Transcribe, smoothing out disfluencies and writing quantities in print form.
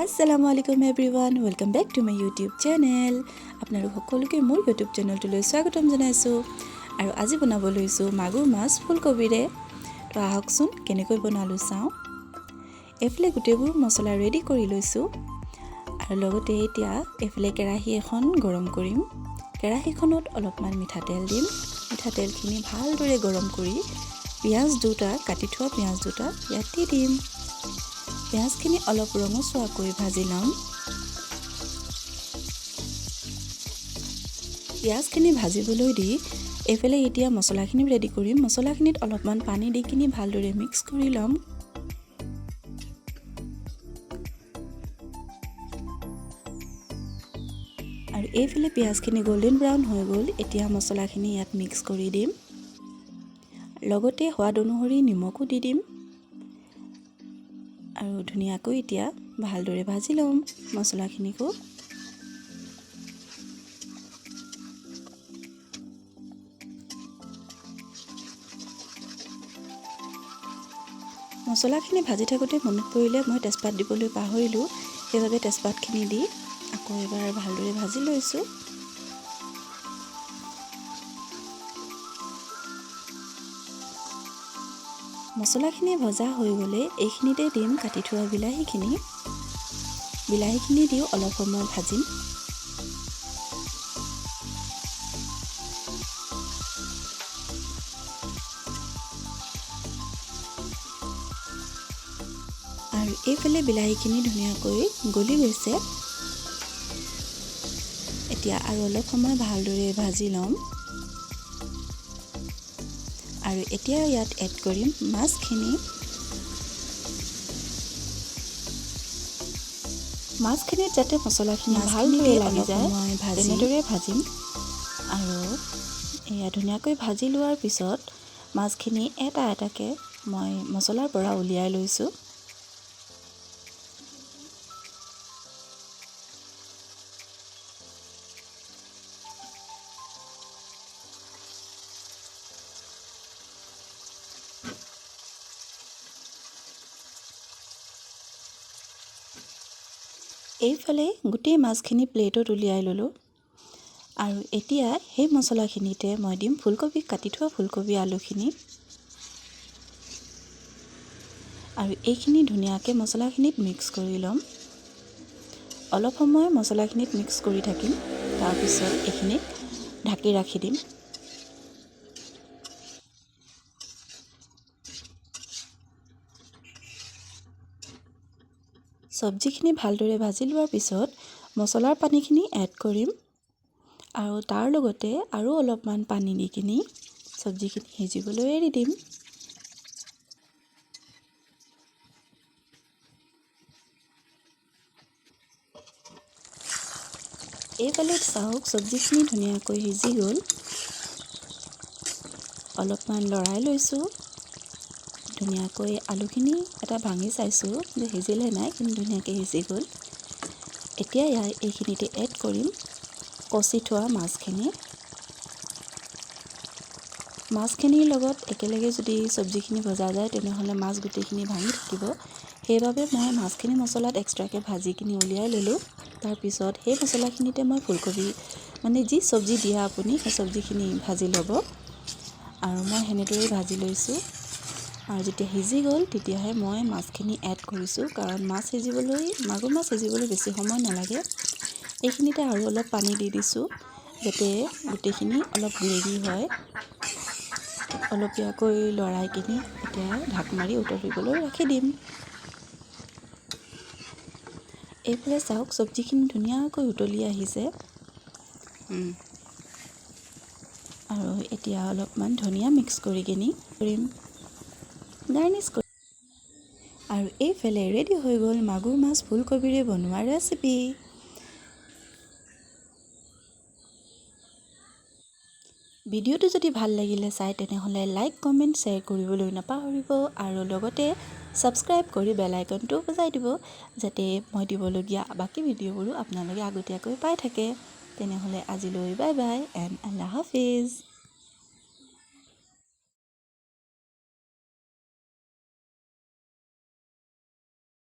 আসসালামু আলাইকুম everyone, welcome back to my YouTube channel. আপোনালোক সকলোকে মোৰ ইউটিউব চেনেলটোলৈ স্বাগতম জনাইছোঁ। আৰু আজি বনাব লৈছোঁ মাগুৰ মাছ ফুলকবিৰে। তো আহকচোন, কেনেকৈ বনালোঁ চাওঁ। এইফালে গোটেইবোৰ মছলা ৰেডি কৰি লৈছোঁ আৰু লগতে এতিয়া এইফালে কেৰাহী এখন গৰম কৰিম। কেৰাহীখনত অলপমান মিঠাতেল দিম। মিঠাতেলখিনি ভালদৰে গৰম কৰি পিঁয়াজ দুটা, কাটি থোৱা পিঁয়াজ দুটা ইয়াত দি দিম। পিঁয়াজখিনি অলপ ৰঙচুৱাকৈ ভাজি ল'ম। পিঁয়াজখিনি ভাজিবলৈ দি এইফালে এতিয়া মছলাখিনি ৰেডি কৰিম। মছলাখিনিত অলপমান পানী দি কিনি ভালদৰে মিক্স কৰি ল'ম। আৰু এইফালে পিঁয়াজখিনি গল্ডেন ব্ৰাউন হৈ গ'ল। এতিয়া মছলাখিনি ইয়াত মিক্স কৰি দিম। লগতে সোৱাদ অনুসৰি নিমখো দি দিম আৰু ধুনীয়াকৈ এতিয়া ভালদৰে ভাজি ল'ম মছলাখিনিকো। মছলাখিনি ভাজি থাকোঁতে মনত পৰিলে, মই তেজপাত দিবলৈ পাহৰিলোঁ। সেইবাবে তেজপাতখিনি দি আকৌ এবাৰ ভালদৰে ভাজি লৈছোঁ। মছলাখিনি ভজা হৈ গ'লে এইখিনিতে দিম কাটি থোৱা বিলাহীখিনি। বিলাহীখিনি দিও অলপ সময় ভাজিম। আৰু এইফালে বিলাহীখিনি ধুনীয়াকৈ গলি গৈছে। এতিয়া আৰু অলপ সময় ভালদৰে ভাজি ল'ম। আৰু এতিয়া ইয়াত এড কৰিম মাছখিনি। মাছখিনিত যাতে মছলাখিনি ভালদৰে লাগি যায়, তেনেদৰে ভাজিম। আৰু এয়া ধুনীয়াকৈ ভাজি লোৱাৰ পিছত মাছখিনি এটা এটাকৈ মই মছলাৰ পৰা উলিয়াই লৈছোঁ। এইফালে গোটেই মাছখিনি প্লেটত উলিয়াই ল'লোঁ। আৰু এতিয়া সেই মছলাখিনিতে মই দিম ফুলকবি, কাটি থোৱা ফুলকবি আলুখিনি। আৰু এইখিনি ধুনীয়াকৈ মছলাখিনিত মিক্স কৰি ল'ম। অলপ সময় মছলাখিনিত মিক্স কৰি থাকিম। তাৰপিছত এইখিনিক ঢাকি ৰাখি দিম। চব্জিখিনি ভালদৰে ভাজি লোৱাৰ পিছত মছলাৰ পানীখিনি এড কৰিম আৰু তাৰ লগতে আৰু অলপমান পানী দি কিনি চব্জিখিনি সিজিবলৈ এৰি দিম। এইফালে চাওক, চব্জিখিনি ধুনীয়াকৈ সিজি গ'ল। অলপমান লৰাই লৈছোঁ ধুনীয়াকৈ। আলুখিনি এটা ভাঙি চাইছোঁ যে সিজিলে নাই, কিন্তু ধুনীয়াকৈ সিজি গ'ল। এতিয়া ইয়াৰ এইখিনিতে এড কৰিম কচি থোৱা মাছখিনি। মাছখিনিৰ লগত একেলগে যদি চব্জিখিনি ভজা যায়, তেনেহ'লে মাছ গোটেইখিনি ভাঙি থাকিব। সেইবাবে মই মাছখিনি মছলাত এক্সট্ৰাকৈ ভাজি কিনি উলিয়াই ল'লোঁ। তাৰপিছত সেই মছলাখিনিতে মই ফুলকবি, মানে যি চব্জি দিয়ে আপুনি, সেই চব্জিখিনি ভাজি ল'ব। আৰু মই সেনেদৰেই ভাজি লৈছোঁ। আৰু যেতিয়া সিজি গ'ল, তেতিয়াহে মই মাছখিনি এড কৰিছোঁ, কাৰণ মাছ সিজিবলৈ, মাগুৰ মাছ সিজিবলৈ বেছি সময় নালাগে। এইখিনিতে আৰু অলপ পানী দি দিছোঁ, যাতে গোটেইখিনি অলপ গ্ৰেভি হয়। অলপীয়াকৈ লৰাই কিনি এতিয়া ঢাক মাৰি উতলিবলৈ ৰাখি দিম। এইফালে চাওক, চব্জিখিনি ধুনীয়াকৈ উতলি আহিছে। আৰু এতিয়া অলপমান ধনিয়া মিক্স কৰি কিনি কৰিম গাৰ্নিছ কৰি। আৰু এইফালে ৰেডি হৈ গ'ল মাগুৰ মাছ ফুলকবিৰে বনোৱা ৰেচিপি। ভিডিঅ'টো যদি ভাল লাগিলে চাই, তেনেহ'লে লাইক, কমেণ্ট, শ্বেয়াৰ কৰিবলৈ নাপাহৰিব আৰু লগতে ছাবস্ক্ৰাইব কৰি বেল আইকনটোও বজাই দিব, যাতে মই দিবলগীয়া বাকী ভিডিঅ'বোৰো আপোনালোকে আগতীয়াকৈ পাই থাকে। তেনেহ'লে আজিলৈ bye bye and Allah Hafiz.